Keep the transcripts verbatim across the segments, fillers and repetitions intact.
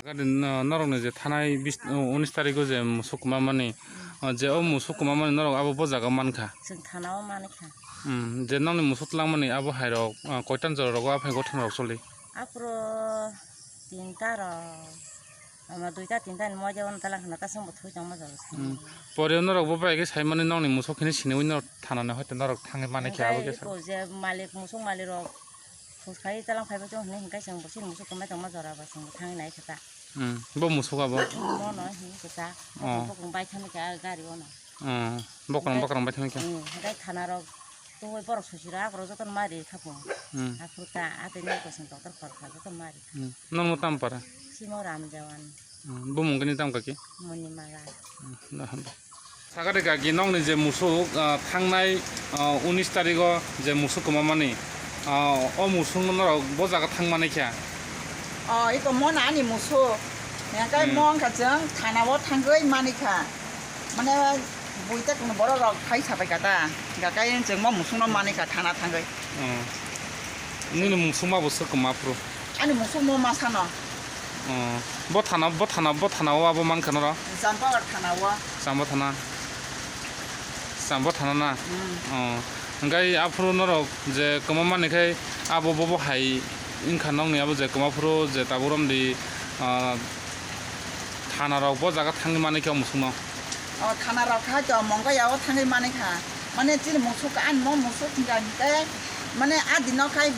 Gari no-, norokni je thanai bis-, unis tarigo je musuk kwmamani, o je o musuk kwmamani norok abo bo jaga mankha. Chwng thana o manikha. Hmm, je nokni musuk twlangmani abo hairok, ah, koitan jora rogo aphai gothan rok choli? Aphuru tinta rok, ama duita tinta ni moide ono talang khna tasung bo thui tongma jora. Hmm. Pore norok bo bai khe saimani nokni musuk hini siniwi norok thanani hoite norok thangwi manikha abo khe sa. Hwnkhe je malik musuk malik rok Phus khai talang phaibo chwng hinwi hinkhai chwng bo chini musuk kwmai tongma jora ba chwng bo thangwi nai khe ta. Hmm, bo musuk abo? Mono hinwi khe ta. Oh. Bokong bai thangwi kha gari ono. Oh, bokrang, bokrang bai thangwi kha. Hmm, hinkhai thana rok tubui borok sosi rok akorok jotono ma ri kha phung. Hmm. Aphuru ta atwi ni kosong doctor khor kha jotono ma ri kha. Hmm. Nokno tam para? Simo Ram Jawan. Hmm, bumung khe ni tam kha ki? Monimala. Hmm, da, da. Sakari kaki nokni je musuk, ah, thangnai, ah, unis tarigo je musuk kwmamani, ah, o musukno norok bo jaga thangmani kha? Oh, iko mona ani musuk. Hingkai Hmm. mo wngkha chwng thana o thangwi manikha. Mane buita kunu borok rok phai sapai kha ta. Hingkai chwng mo musukno manikha thana thangwi. Hmm. Nini musuk ma bo swk kwma phuru? Ani musuk mo ma sano. Oh, bo thana, bo thana, bo thana o abo mankha noro? Champawar thana o. Chamba thana. Chamba thana na? Hmm. Oh. Hingkai aphuru norok je kwma mani khai abo bobo hai wngkha nokni abo je kwma phuru je tabuk romdi, ah, thana rok bo jaga thangwi mani khe o musukno? Oh, thana rok khai to mongkha ya o thangwi mani kha. Mane chini musuk ani mo musuk hinga hingke, mane a dino khai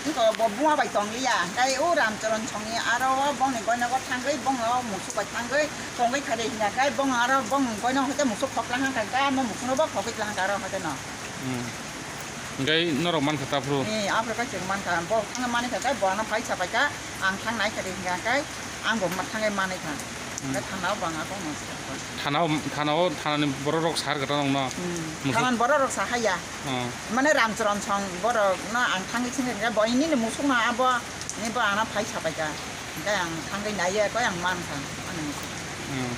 wngko bo buma bai tong liya, hingke o Ramcharan songni aro o bongni goinogo thangwi bongno musuk bai thangwi tongwi kha de hinga khai bong aro bongni goino hoite musuk khokla hangka hingke mo musukno bo khogwi tla hangka aro hoite no. Hmm. Hingke norok mankha ta phuru? Ni aphuru khe chwng mankha, bo thangwi mani kha khai bo ano phai sapai kha, ang thang nai kha de hinga khai ang bo ma thangwi mani kha. Hmm. Hingke thana o bang ako no. Thana o, thana o, thanani borok rok sar kha ta nokno? Hmm. Musuk. Thanani borok rok sa haya. Oh. Mane Ramcharan song borok no ang thangwi sini khe bo nini musuk no abo ni bo ano phai sapai kha. Hingke ang thangwi naiya koi ang man kha ani musuk. Hmm.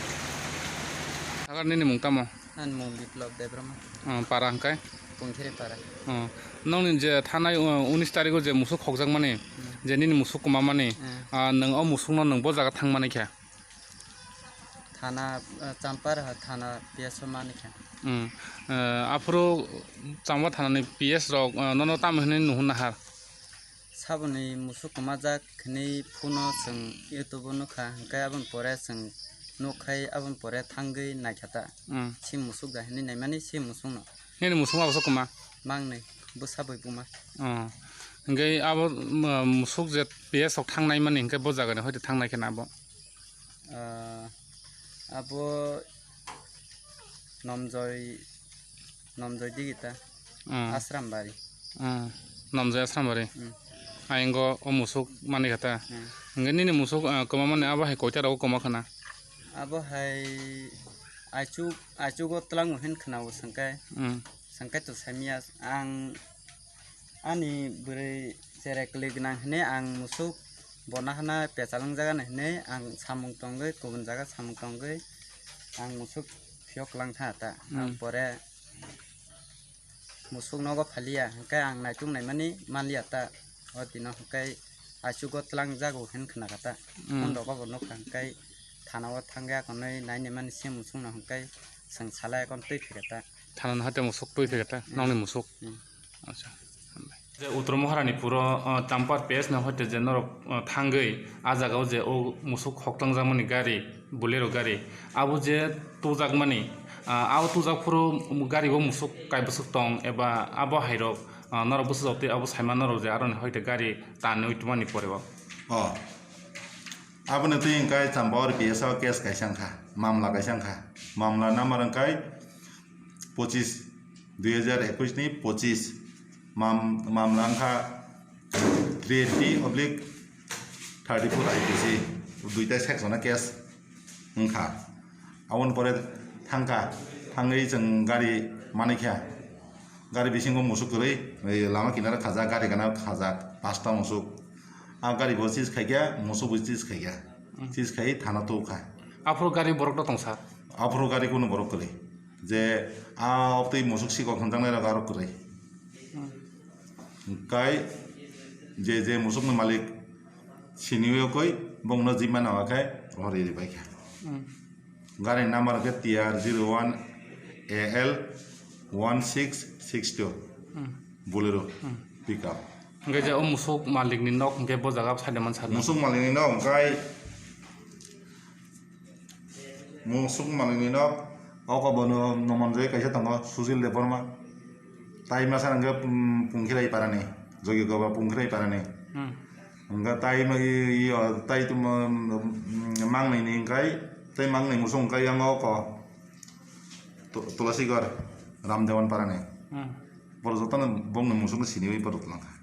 Agar nini mung tamo? Ani mung Biplab Debbarma. Oh, para hingke? Pungkhiri para. Oh. Nokni je thanai, uh, unis tarigo je musuk khokjakmani, Hmm. je nini musuk kwmamani, Hmm. ah, nwng o musukno nwng bo jaga thangmani khe? Thana, eh, Champar ha thana P S o mani kha. Hmm. Eh, aphuru Chamba thanani P S rok, eh, nono tamo hinwi nuhur nahar? Saboni musuk kwmajak hinwi phuno chwng YouTube o nukha, hwnkhe aboni pore chwng nukkhai aboni pore thangwi naikha ta. Hmm. Si musuk da hinwi naimani si musukno. Nini musuk abo sok kwma? Mangnwi, bwsa bai buma. Oh. Hwnkhe abo, um, musuk je P S rok thangnaimani hwnkhe bo jagani hoite thangnai khe na abo? Ah, abo Nomjoi, Nomjoi Digita, Hmm. Asrambari. Hmm. Nomjoi Asrambari. Hmm. Ayongo o musuk mani kha ta. Hmm. Hwnkhe nini musuk, ah, kwma mani abo hai koita rogo kwma khana? Abo hai aichuk, aichugo twlango hin khna o swngkhe. Hmm. Swngkhe to saimya ang ani bwrwi cherai kwlwi gwnang hinwi ang musuk bo nahana pechalwngjak ani hinwi ang samung tongwi kubun jaga samung tongwi ang musuk phiyok lang tha ta. Hmm. Ang pore musuk nogo phaliya hwnkhe ang naituk naimani manliya ta. O dino hwnkhe aichugo twlangjago hin khna kha ta. Hmm. Phone rogo bo nukha hwnkhe thana o thangya konwi nainimani se musukno hwnkhe chwng salai kon twi phikha ta. Thanani hoite musuk twi phikha ta, Hmm. nokni musuk. Hmm. Acha, hambai. Je Uttor Moharani puro, o, Champar P S no hoite je norok, o, thangwi, a jaga o je o musuk hoktangjakmani gari, Bolero gari, abo je tujakmani, a, abo tujak phuru gari o musuk kaibwswk tong eba abo hairok, a, norok bwsajak twi abo saima norok je aroni hoite gari tanwi tongmani pore o. O. Aboni twi hwnkhe Champar P S o case kaisa wngkha, mamla kaisa wngkha. Mamla number hwnkhe pochis, dui hajar ekush ni pochis. Mam-, mamla wngkha three eighty oblique thirty four I P C, duita section o case wngkha. Aboni pore thangkha, thangwi chwng gari manikha. Gari bisingo musuk kwrwi, ei lama kinaro khajak, gari gana khajak, pasta musuk. A gari bo sis khaikha, musuk bo sis khaikha. Hmm. Sis khai thana tubukha. Aphuru gari borok no tongsa? Aphuru gari kunu borok kwrwi. Je a oktwi musuk sikok hwnjaknai rok aro kwrwi. Hmm. Kai je, je musukni malik siniwi okoi bongno jima nawa khai Hori ri bai kha. Hmm. Gari number ke T R zero one A L one six six two. Hmm. Bolero. Hmm. Pickup. Hingke je o musuk malik ni nok hingke bo jaga side man side. Musuk malik ni nok hingkai musuk malik ni nok oko bono nomon je kaisa tongo Sujil Debbarma. Tai masa hingke, um, Pungkhirai parani. Jogi Goba Pungkhirai parani. Hmm. Hingke tai ma-, i-, iyo, tai tuma, um, mangnai ni hingkai, tai mangnai musuk hingkai yang oko. Tu-, Tulasigor, Ramdewan parani. Hmm. Borok jotono bongni musukno siniwi borok twlangkha.